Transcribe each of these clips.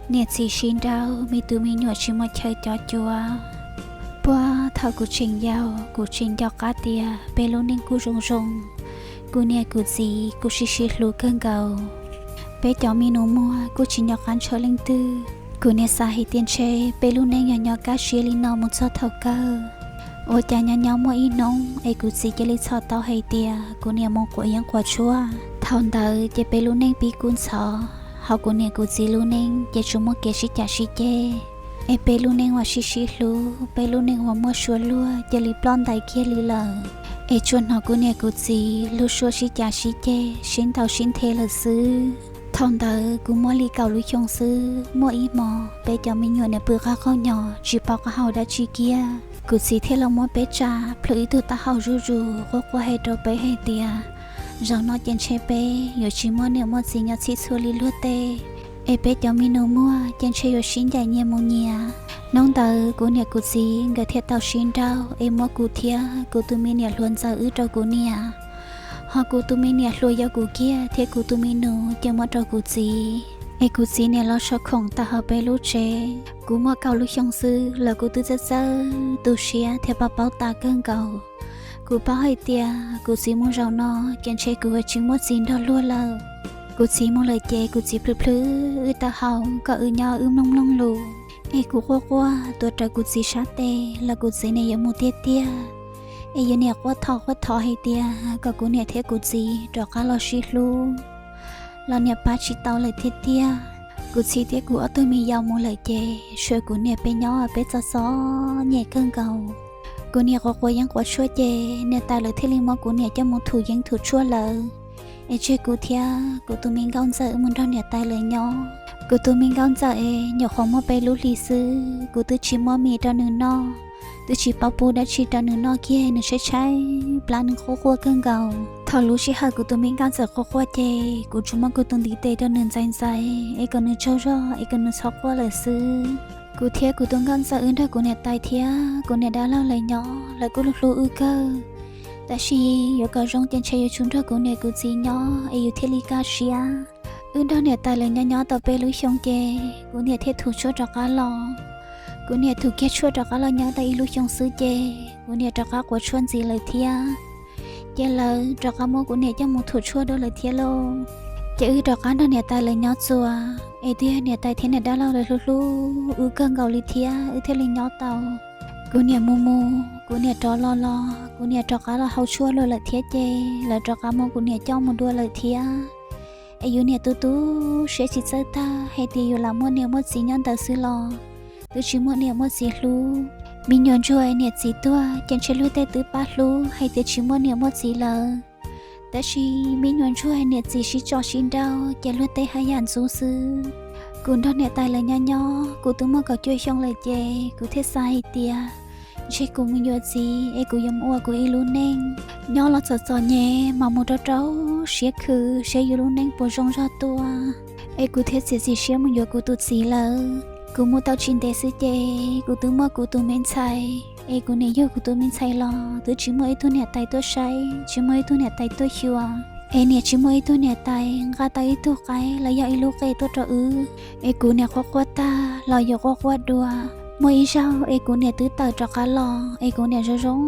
Niam txiv sib nrauj, me tus me nyuam tsis muaj chaw cov cuav. Puag thaum kuv tseem yau, kuv tseem nco qab tias peb lub neej kuj zoo zoo. Kuv niam kuv txiv kuj sib sib hlub kawg nkaus. Peb cov me nus muag kuj tsis nco qab ntshaw leej twg. Kuv niam xav hais tias ntshe peb lub neej yuav nyob kaj siab li no mus txog thaum kawg. Ua cas nyob nyob muaj ib hnub es kuv txiv cia li txhos tau hais tias kuv niam mus quav yeeb quav tshuaj. Thaum ntawd ces peb lub neej pib kub ntxhov, ho kuv niam kuv txiv lub neej ces tsuas muaj kev sib cav sib ceg. Es peb lub neej uas sib sib hlub, peb lub neej uas muaj suab luag cia li ploj ntais kiag li lawm. Es tsuas hnov kuv niam kuv txiv lub suab sib cav sib ceg, sib ntaus sib nthe lawm xwb. Thaum ntawd kuv muaj li kaum lub xyoo xwb, muaj ib hmo peb cov me nyuam niam pw qab qaug nyo tsis paub qab hau dab tsi kiag. Kuv txiv thiaj los muab peb tsa plhws ib tug taub hau zuj zus, quaj quaj hais rau peb hais tias, zaum no ces ntshe peb yuav tsis muaj niam muaj txiv nyob txhij txhua li luag tej, es peb cov me nus muag ces ntshe yuav sib ncaim nyias mus nyias. Hnub ntawd kuv niam kuv txiv nkawd thiaj tau sib nrauj es muab kuv thiab kuv tus me niam hluas ntxawm wb rau kuv niam, ho kuv tus me niam hluas yau kuv kiag thiab kuv tus me nus ces muab rau kuv txiv. Es kuv txiv niam los so khoom tag hauv peb lub tsev. Kuv muaj kaum lub xyoo xwb los kuv twb txawj txawj tu siab thiab paub paub tas kawg nkaus. Kuv paub hais tias kuv txiv mus zaum no ces ntshe kuv yuav tsis muaj txiv nrog luag lawm. Kuv txiv mus lawm ces kuv txiv plhws plhws wb taub hau kom wb nyob wb mloog mloog lus. Es kuv quaj quaj tuav rawv kuv txiv sab tes los kuv txiv niam yuav mus tiag tiag. Es yus niam quaj thov quaj thov hais tias kom kuv niam thiab kuv txiv rov qab los sib hlub, los niam pab tsis tau lawm tiag tiag. Kuv txiv thiab kuv ob tug me yau mus lawm ces tshuav kuv niam peb nyob peb txom txom nyem kawg nkaus. Kuv niam quav quav yeeb quav tshuaj ces niam tais lawv thiaj li muab kuv niam coj mus thum yeeb thum tshuaj lawm. Es tseg kuv thiab kuv tus me nkauj ntxawm mus nrog niam tais lawv nyob. Kuv tus me nkauj ntxawm es nyuam qhuav muaj peb lub hlis xwb, kuv twb tsis muaj mis rau nws noj, twb tsis paub pub dab tsi rau nws noj kiag, nws tshaib tshaib plab, nws quaj quaj kawg nkaus. Thaum lub sij hawm kuv tus me nkauj ntxawm quaj quaj ces kuv tsuas muab kuv tus ntiv tes rau nws ntxais ntxais es kom nws tsaug zog es kom nws txhob quaj lawm xwb. Kuv thiab kuv tus nkauj ntxawm wb nrog kuv niam tais thiab kuv niam dab laug lawv nyob, lawv kuj hlub hlub wb kawg. Tab sis yuav kom zoo ces ntshe yuav tsum nrog kuv niam kuv txiv nyob es yus thiaj li kaj siab. Wb nrog niam tais lawv nyob nyob tau peb lub xyoo ces kuv niam thiaj thum tshuaj rov qab los. Kuv niam thum kiag tshuaj rov qab los nyob tau ib lub xyoo xwb ces kuv niam rov qab quav tshuaj ntxiv lawm thiab. Ces lawv rov qab muab kuv niam coj mus thum tshuaj dua lawm thiab lauj. Ces wb rov qab nrog niam tais lawv nyob txuas, es twb yog niam tais thiab niam dab laug lawv hlub hlub wb kawg nkaus li thiab wb thiaj li nyob tau. Kuv niam mus mus, kuv niam rov los los, kuv niam rov qab los hau tshuaj dua lawm thiab ces lawv rov qab muab kuv niam coj mus dua lawm thiab. Es yus niam tu tu siab tsis txawj tag hais tias yus lam muaj niam muaj txiv nyob ntawd xwb los twb tsis muaj niam muaj txiv hlub. Me nyuam ntsuag niam txiv tuag ces ntshe luag tej twb pab hlub hais tias tsis muaj niam muaj txiv lawm. Tab sis me nyuam ntsuag niam txiv sib tso sib nrauj ces luag tej haj yam ntxub xwb. Kuv nrog niam tais lawv nyob nyob kuv twb muaj kaum cuaj xyoo lawm ces kuv thiaj xav hais tias ntshe kuv mus yuav txiv es kuv yuav mus ua kuv ib lub neej nyob los txom txom nyem mas mus rau rau siab khwv seb yus lub neej puas zoo zog tuaj. Es kuv thiaj txiav txim siab mus yuav kuv tus txiv lawm. Kuv mus tau tsis ntev xwb ces kuv twb muaj kuv tus me ntxhais. Es kuv niam yug kuv tus me ntxhais los twb tsis muaj ib tug niam tais tuaj saib, tsis muaj ib tug niam tais tuaj xyuas. Es niam tsis muaj ib tug niam tais nqa tau ib tug qaib los yog ib lub qe tuaj rau wb. Es kuv niam quaj quaj tag los yuav quaj quaj dua. Muaj ib zaug es kuv niam twb tawm rov qab los es kuv niam zoo zoo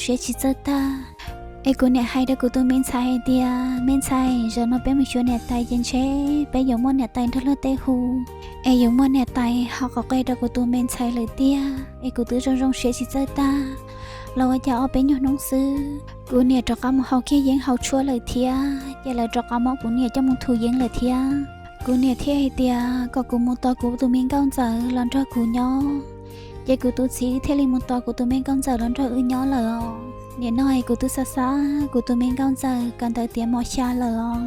siab tsis txawj tag. Es kuv niam hais rau kuv tus me ntxhais hais tias, me ntxhais, zaum no peb mus xyuas niam tais ces ntshe peb yuav muaj niam tais nrog luag tej hu, es yuav muaj niam tais ho qhov qe rau kuv tus me ntxhais lawm tiag. Es kuv twb zoo zoo siab tsis txawj tag los ua cas ob peb nyuag hnub xwb kuv niam rov qab mus hau kiag yeeb hau tshuaj lawm thiab. Ces lawv rov qab muab kuv niam coj mus thum yeeb lawm thiab. Kuv niam thiaj hais tias kom kuv mus tos kuv tus me nkauj ntxawm los nrog kuv nyob. Ces kuv tus txiv thiaj li mus tos kuv tus me nkauj ntxawm los nrog wb nyob lawm os. Nim no es kuv twb xav xav kuv tus me nkauj ntxawm kawm ntawv tiav mos xya lawm os.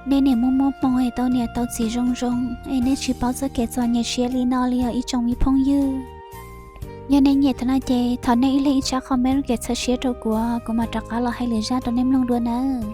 Nej niam muaj muaj hmoo es tau niam tau txiv zoo zoo es nej tsis paub txoj kev txom nyem siab li no li os ib tsoom me phooj ywg. Yog nej nyiam thaum no ces thov nej ib leeg ib tsab comment kev txhawb siab rau kuv, kuv mam rov qab los hais lwm zaj rau nej mloog dua nawb.